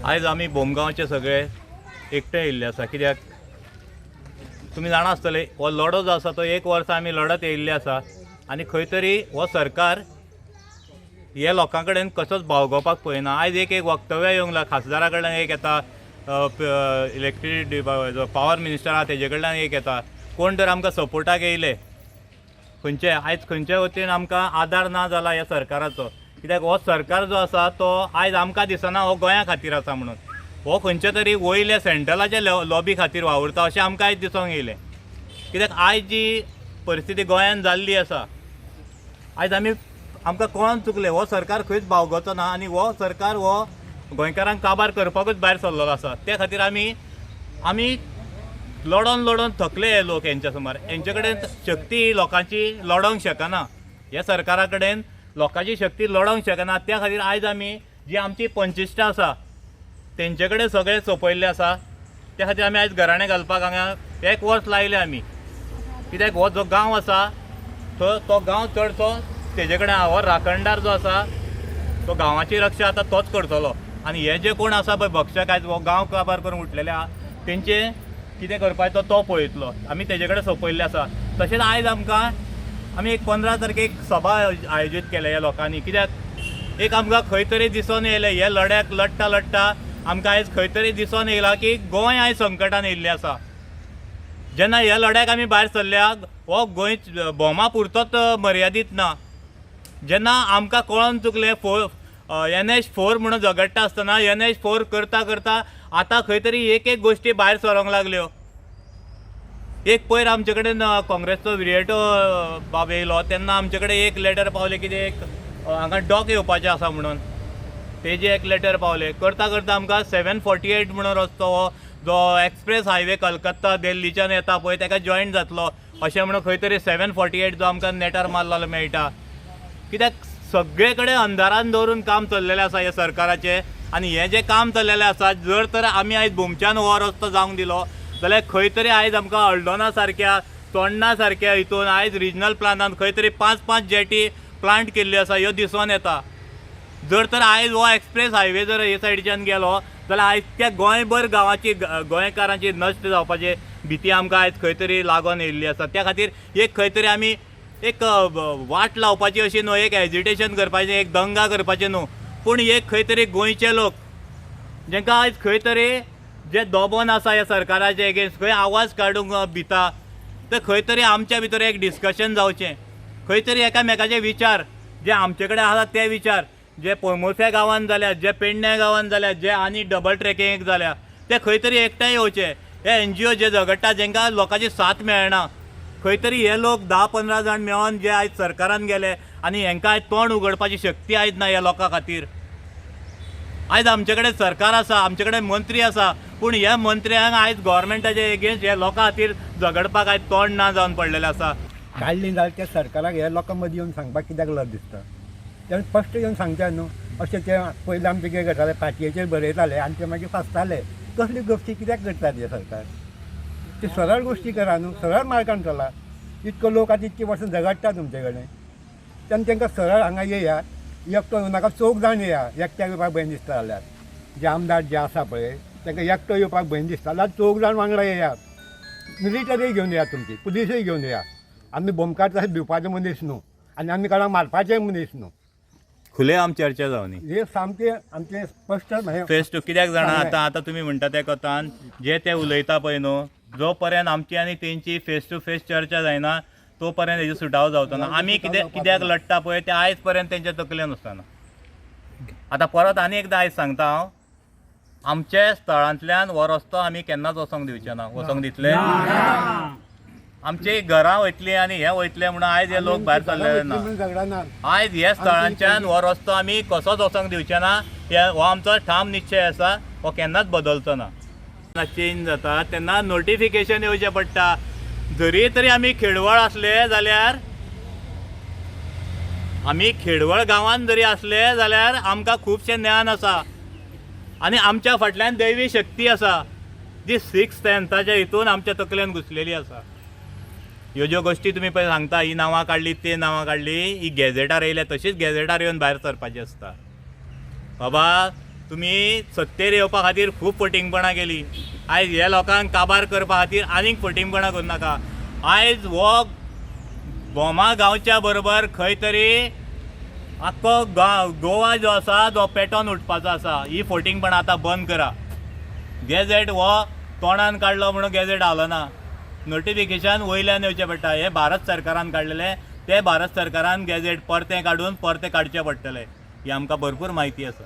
आयज आमी भोमगांवचे सगळे एकटे येयल्ले आसा, कित्याक तुमी जाणा आसतले हो लढो जो आसा तो एक वर्सा आमी लढत येयल्ले आसा आनी खंय तरी हो सरकार हे लोकां कडेन कसोच बावगोवपाक पळयना. आयज एक एक वक्तव्य येवंक लागला, खासदारा कडल्यान एक येता, इलेक्ट्रिसिटी जो पावर मिनिस्टर आहा तेजे कडल्यान एक येता, कोण तर आमकां सपोर्टाक येयले खंयचे आयज खंयचे वतीन आमकां आदार ना जाला ह्या सरकाराचो. कित्याक हो सरकार जो आसा तो आयज आमकां दिसना हो गोंया खातीर आसा म्हणून, हो खंयच्या तरी वयल्या सेंट्रलाच्या लॉबी खातीर वावुरता अशें आमकां आयज दिसोंक येयलें. कित्याक आयज जी परिस्थिती गोंयान जाल्ली आसा, आयज आमी आमकां कळोन चुकलें हो सरकार खंयच बावगोचो ना आनी हो सरकार हो गोंयकारांक काबार करपाकूच भायर सरलेलो आसा. त्या खातीर आमी आमी लडोन लडोन थकले हे लोक. हेंच्या सुमार हेंचे कडेन शक्ती लोकांची लडोंक शकना, ह्या सरकारा कडेन लोकांची शक्ती लडोंक शकना. त्या खातीर आयज आमी जी आमची पंचिश्टां आसा तेंचे कडेन सगळें सोंपयल्लें आसा. त्या खातीर आमी आयज घराणें घालपाक हांगा एक वर्स लायलें आमी, कित्याक हो जो गांव आसा तो गांव चडसो तेजे कडेन हो राखणदार जो आसा तो गांवाची रक्षा आतां तोच करतलो. आनी हे जे कोण आसा पळय भक्षक आयज हो गांव काबार करून उठलेले आहा तेंचे कितें करपाचें तो पळयतलो, आमी तेजे कडेन सोंपयल्लें आसा. तशेंच आयज आमकां आमी एक 15 तारखेक सभा आयोजीत केल्या ह्या लोकांनी, कित्याक एक आमकां खंय तरी दिसून येयलें हे लढ्याक लडटा लडटा आमकां आयज खंय तरी दिसून येयलां की गोंय आयज संकटान येयल्लें आसा. जेन्ना ह्या लढ्याक आमी भायर सरल्या हो गोंय भोमा पुरतोच मर्यादीत ना. जेन्ना आमकां कळोन चुकलें NH4 म्हणून झगडटा आसतना NH4 करता करता आतां खंय तरी एक एक गोश्टी भायर सरोंक लागल्यो. एक पयर आमचे कडेन काँग्रेसचो विरिएटो बाब येयलो तेन्ना आमचे कडेन एक लेटर पावलें कितें एक हांगा डॉक येवपाचें आसा म्हणून तेजें एक लेटर पावलें. करता करता आमकां 748 म्हणून रस्तो हो जो एक्सप्रेस हायवे कलकत्ता दिल्लीच्यान येता पळय तेका जॉयंट जातलो अशें म्हणून खंय तरी 748 जो आमकां नेटार मारलेलो मेळटा. कित्याक सगळे कडेन अंधारान दवरून काम चल्लेलें आसा ह्या सरकाराचें आनी हें जें काम चल्लेलें आसा जर तर आमी आयज भोमच्यान हो रस्तो जावंक दिलो जाल्यार खंय तरी आयज आमकां हळदोना सारक्या चोडणा सारक्या हितून आयज रिजनल प्लानान खंय तरी 5-5 जेटी प्लांट केल्ल्यो आसा ह्यो दिसून येता. जर तर आयज हो एक्सप्रेस हायवे जर हे सायडीच्यान गेलो जाल्यार आयज त्या गोंयभर गांवाची गोंयकारांची नश्ट जावपाची भिती आमकां आयज खंय तरी लागून येयल्ली आसा. त्या खातीर एक खंय तरी आमी एक वाट लावपाची अशी न्हू, एक एजिटेशन करपाचें, एक दंगा करपाचें न्हू, पूण एक खंय तरी गोंयचे लोक जेंकां आयज खंय तरी जे दोबोन आसा ह्या सरकाराचे एगेन्स्ट खंय आवाज काडूंक भिता तर खंय तरी आमच्या भितर एक डिस्कशन जावचें, खंय तरी एकामेकाचे विचार जे आमचे कडेन आसा ते विचार जे पोमोर्फ्या गांवान जाल्या, जे पेडण्या गांवान जाल्या, जे आनी डबल ट्रेकिंगेक जाल्या ते खंय तरी एकठांय येवचे. हे NGO जे झगडटा जेंकां लोकांची साथ मेळना खंय तरी हे लोक 10-15 जाण मेळोन जे आयज सरकारान गेले आनी हेंकां आयज तोंड उगडपाची शक्ती आयज ना ह्या लोकां खातीर. आयज आमचे कडेन सरकार आसा, आमचे कडेन मंत्री आसा, पूण ह्या मंत्र्यांक आयज गव्हर्मेंटाचे एगेन्स्ट ह्या लोकां खातीर झगडपाक आयज तोंड ना जावन पडलेलें आसा. काडली जाल्यार त्या सरकाराक ह्या लोकां मदीं येवन सांगपाक कित्याक लज दिसता? तेणें स्पश्ट येवन सांगचें न्हू. अशें ते पयलीं आमचें कितें करताले पाटयेचेर बरयताले आनी ते मागीर फासताले. तसल्यो गोश्टी कित्याक करतात हे सरकार? ते सरळ गोश्टी करा न्हू, सरळ मार्गान चला. इतको लोक आतां इतकी वर्सां झगडटा तुमचे कडेन, तेन्ना तांकां सरळ हांगा येयात, एकटो येवं नाका, चौग जाण येया. एकट्याक येवपाक भंय दिसता जाल्यार जे आमदार जे आसा पळय तांकां एकटो येवपाक भंय दिसता जाल्यार चौग जाण वांगडा येयात, मिलिटरी घेवन येयात, तुमची पुलिसूय घेवन येया. आमी बोमकार तशें भिवपाचे मनीस न्हू आनी आमी कोणाक मारपाचेय मनीस न्हू. खुले आम चर्चा जावनी हे सामकें आमचें स्पश्ट फेस टू. कित्याक जाणा आतां आतां तुमी म्हणटा त्या कथान जे ते उलयता पळय न्हू, जो पर्यंत आमची आनी तेंची फेस टू फेस चर्चा जायना तो पर्यंत हेजो सुटावो जावचो ना. आमी कित्याक लडटा पळय ते आयज पर्यंत तेंच्या तकलेन वचना. आतां परत आनी एकदां आयज सांगता हांव, आमच्या स्थळांतल्यान हो रस्तो आमी केन्नाच वचोंक दिवचे ना. वचोंक दितले? आमची घरां वयतली आनी हे वयतले म्हणून आयज हे लोक भायर सरलेले ना. आयज ह्या स्थळांच्यान हो रस्तो आमी कसोच वचोंक दिवचे ना, हो आमचो ठाम निश्चय आसा, हो केन्नाच बदलचो ना. चेंज जाता तेन्ना नोटिफिकेशन येवचें पडटा. जरी तरी आमी खेडवळ आसले जाल्यार, आमी खेडवळ गांवान जरी आसले जाल्यार आमकां खुबशें ज्ञान आसा आनी आमच्या फाटल्यान दैवी शक्ती आसा जी सिक्स सेन्साच्या हितून आमच्या तकलेन घुसलेली आसा. ह्यो ज्यो गोश्टी तुमी पळय सांगता, ही नांवां काडली ती नांवां काडली, ही गॅझेटार येयल्या तशीच गॅझेटार येवन भायर सरपाची आसता. बाबा तुमी सत्तेर येवपा खातीर खूब फटींगपणां केली. आयज ह्या लोकांक काबार करपा खातीर आनीक फटींगपणां करूं नाका. आयज हो भोमा गांवच्या बरोबर खंय तरी आख्खो गांव गोवा जो आसा तो पेटोन उठपाचो आसा. ही फटींगपणां आतां बंद करा. गॅझेट हो तोंडान काडलो म्हणून गॅझेट आलो ना. नोटिफिकेशन वयल्यान येवचें पडटा. हें भारत सरकारान काडलेलें, तें भारत सरकारान गॅझेट परतें काडून परतें काडचें पडटलें. ही आमकां भरपूर म्हायती आसा.